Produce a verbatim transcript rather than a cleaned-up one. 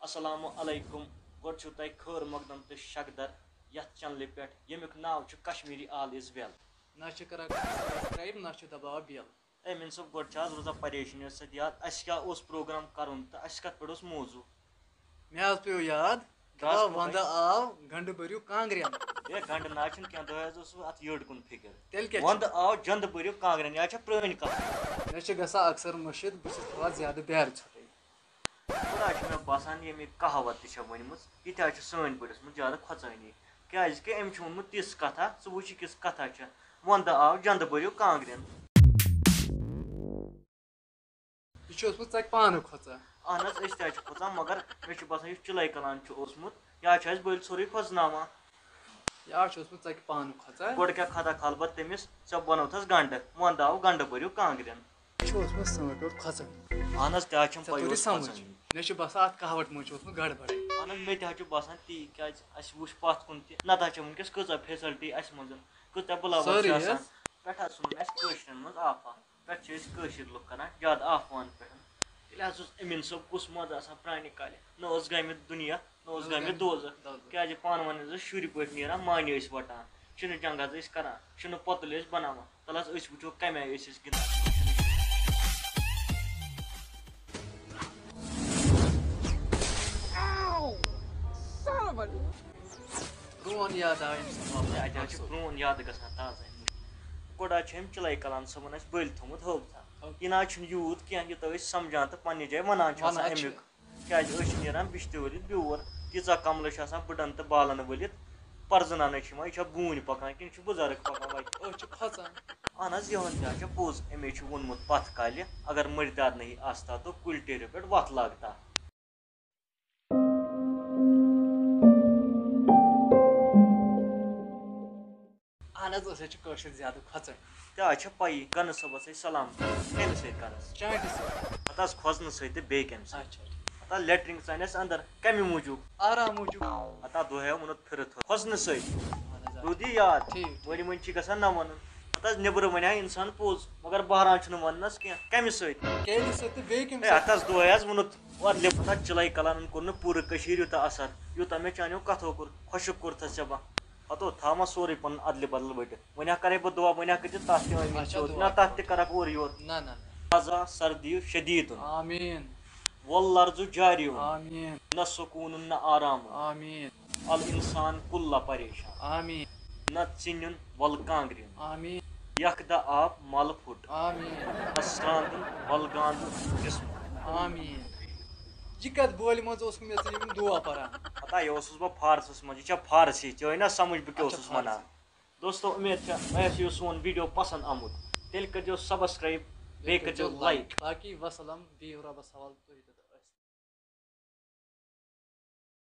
السلام علیکم۔ گۄڈٕ چھُو تۄہہِ خٲر مقدم تہٕ شکدر یَتھ چینلہِ پٮ۪ٹھ، ییٚمیُک ناو چھُ کشمیٖری آل از ویل۔ نہ چھِ کران سبسکرائب، نہ چھِ دباوان بیل۔ اے مین صٲب، گۄڈٕ چھِ آز روزان پریشٲنی سۭتۍ یاد، اَسہِ کیٛاہ اوس پروگرام کَرُن تہٕ اَسہِ کَتھ پٮ۪ٹھ اوس موضوع؟ مےٚ حظ پیوٚو یاد، رَس دَپان، پوٗرٕ۔ وَندٕ آو، گَنٛڈٕ بٔرِو کانٛگرٮ۪ن۔ اے، گَنٛڈٕ نہ حظ چھِنہٕ کینٛہہ، تۄہہِ حظ اوسوٕ اَتھ یٔڈ کُن فِکِر۔ تیٚلہِ کیٛاہ چھُ؟ وَندٕ آو، جَندٕ بٔرِو کانٛگرٮ۪ن، یہِ حظ چھےٚ پرٛٲنۍ کَتھ۔ مےٚ چھِ گژھان اکثر مٔشِتھ، بہٕ چھُس تھاوان زیادٕ بیرٕ ژھۄٹٕے۔ تھوڑا چھُ مےٚ باسان، ییٚمہِ کہاوت تہِ چھےٚ ؤنمٕژ، یہِ تہِ حظ چھِ سٲنۍ پٲٹھۍ ٲسمٕژ زیادٕ کھۄژٲنی۔ کیٛازِ کہِ أمۍ چھُ ووٚنمُت تِژھ کَتھا، ژٕ وٕچھ یہِ کِژھ کَتھا چھےٚ، وَندٕ آو، جَندٕ بٔرِو کانٛگرٮ۪ن۔ یہِ چھُ اوسمُت ژَکہِ پانہٕ کھۄژان۔ اہن حظ، أسۍ تہِ حظ چھِ کھۄژان، مگر مےٚ چھُ باسان، یُس چِلَے کَلان چھُ اوسمُت، یا چھُ اَسہِ بٔلۍ سورُے کھۄژناوان۔ یا چھُ اوسمُت ژَکہِ پانہٕ کھۄژان۔ گۄڈٕ کیٛاہ خطا کھالہٕ بہٕ تٔمِس، ژےٚ بَنوتھَس گَنٛڈٕ، وَندٕ آو، گَنٛڈٕ بٔرِو کانٛگرٮ۪ن۔ یہِ چھُ اوسمُت سٲنٛٹھ اوٚٹ کھۄژان۔ اہن حظ، تہِ حظ چھَم ژےٚ پَیی توٚرُے اوس سَمٕجھ؟ کھۄژان۔ مےٚ چھُ باسان، اَتھ کہاوَٹ منٛز چھُ اوسمُت گڑبڑے۔ اہن حظ، مےٚ تہِ حظ چھُ باسان تی، کیٛازِ اَسہِ وٕچھ پَتھ کُن تہِ، نَتہٕ حظ چھِ وٕنکیٚس کۭژاہ فیسَلٹی اَسہِ منٛز، کۭژاہ بٕلاوَر چھِ سٲرٕے آسان۔ حظ۔ پٮ۪ٹھٕ حظ ژھُنُن اَسہِ کٲشرٮ۪ن منٛز آفا۔ پٮ۪ٹھٕ چھِ أسۍ کٲشِر لُکھ کَران زیادٕ آفوَن پٮ۪ٹھ۔ تیٚلہِ حظ اوس أمیٖن صٲب کُس مَزٕ آسان پرٛانہِ کالہِ۔ نہ اوس گامہِ دُنیا، نہ اوس نہ اوس گامہِ گامہِ دوزخ۔ دوزخ۔ کیٛازِ پانہٕ ؤنۍ ٲسۍ شُرۍ پٲٹھۍ نیران، معنی ٲسۍ وَٹان۔ شِنہٕ جنٛگ حظ ٲسۍ کَران، شِنہٕ پۄتُلۍ ٲسۍ بَناوان۔ تَلہٕ حظ أسۍ وٕچھو کَمہِ آیہِ ٲسۍ أسۍ گِنٛدان۔ پرٛون یاد آو أمۍ سُنٛد واپس۔ اَتہِ حظ چھُ پرٛون یاد گژھان تازٕ اَمہِ موٗجوٗب۔ گۄڈٕ حظ چھِ أمۍ چِلَے کَلان صٲبَن اَسہِ بٔلۍ تھوٚمُت ہٲوتھا۔ ہٲوتھا۔ یہِ نہ حظ چھُنہٕ یوٗت کینٛہہ، یوٗتاہ أسۍ سَمجھان تہٕ پنٛنہِ جایہِ وَنان چھِ آسان وَنان چھِ۔ اَمیُک۔ کیٛازِ أسۍ چھِ نیران بِشتہِ ؤلِتھ بیور، تیٖژاہ کَملہٕ چھِ آسان بٕڈَن تہٕ بالَن ؤلِتھ، پَرزٕناونَے چھِ یِوان، یہِ چھا بوٗنۍ پَکان کِنہٕ یہِ چھُ بُزرٕگ پَکان وَتہِ؟ أسۍ چھِ کھۄژان۔ اہن حظ، یِہُنٛد تہِ حظ چھِ پوٚز، أمے چھُ ووٚنمُت پَتھ کالہِ، اگر مٔردار نہیں آستا تو کُلۍ ٹیرِ پٮ۪ٹھ وَتھ لاگتا۔ اہن حظ، أسۍ حظ چھِ کٲشِر زیادٕ کھۄژان۔ تہِ حظ چھےٚ پَیی، گَنہٕ صٲبَس ٲسۍ سلام کَران۔ کَمہِ سۭتۍ کَرَس؟ چانٛٹہِ سۭتۍ۔ ہَتہٕ حظ کھۄژنہٕ سۭتۍ تہٕ بیٚیہِ کَمہِ سۭتۍ؟ اچھا۔ ہَتہٕ حظ لیٹرِنٛگ ژانٮ۪س اَندَر۔ کَمہِ موٗجوٗب؟ آرام موٗجوٗب۔ ہَتہٕ حظ دۄہَے آو ووٚنُتھ پھِرِتھ کھۄژنہٕ سۭتۍ۔ اہن حظ، آ۔ روٗدی یاد؟ ٹھیٖک، ٹھیٖک۔ وۄنۍ، وۄنۍ چھِ گژھان نہ وَنُن۔ ہَتہٕ حظ نیٚبرٕ وَنہِ ہا اِنسان پوٚز، مگر بہران چھُنہٕ وَننَس کینٛہہ۔ کَمہِ سۭتۍ؟ کیٛازِ سۭتۍ تہٕ بیٚیہِ کَمہِ ہے، سۭتۍ؟ ہَتہٕ حظ دۄہَے حظ ووٚنُتھ، اورٕ لِپ-، ہَتہٕ حظ چِلَے کَلانَن کوٚر نہٕ پوٗرٕ کٔشیٖرِ یوٗتاہ اثر، یوٗتاہ مےٚ چانیو کَتھو کوٚر۔ خۄشِک کوٚرتھَس ژےٚ بہٕ۔ ہَتو تھاو ما سورُے پَنُن اَدلہِ بدل ؤٹِتھ۔ وۄنۍ ہا کَرَے بہٕ دُعا، وۄنۍ ہا کٔرۍ زِ تَتھ تہِ ٲمِن اچھا، سیوٚد۔ دُعا نہ، تَتھ تہِ کَرَکھ اورٕ یور۔ نہ، نہ، نہ۔ غزہ سردی شدیٖدُن۔ آمیٖن۔ والارض جاریون۔ آمیٖن۔ نہ سکوٗنُن نہ آرامُن۔ آمیٖن۔ الانسان کل پریشان۔ آمیٖن۔ نہ ژِنیُن ول کانٛگریُن۔ آمیٖن۔ یکھ دہ آپ مل پھُٹ۔ آمیٖن۔ نہ سرٛانٛدُن ول گانٛدُن جسم۔ آمیٖن۔ یہِ کتھ بولہِ منٛز اوس مےٚ ژٕ یِم دُعا پران؟ پتہ یہِ اوسُس بہٕ فارسس منٛز، یہِ چھا فارسی؟ ژےٚ آیہِ نا سمجھ بہٕ کیٛاہ اچھا، اوسُس فارسی۔ ونان؟ دوستو، اُمید چھےٚ تۄہہِ آسہِ یہِ سون ویٖڈیو پسنٛد آمُت۔ تیٚلہِ کٔرۍزیو subscribe، بیٚیہِ کٔرۍزیو like۔ باقی وسلام، بِہِو رۄبس حوالہٕ، تُہۍ تہٕ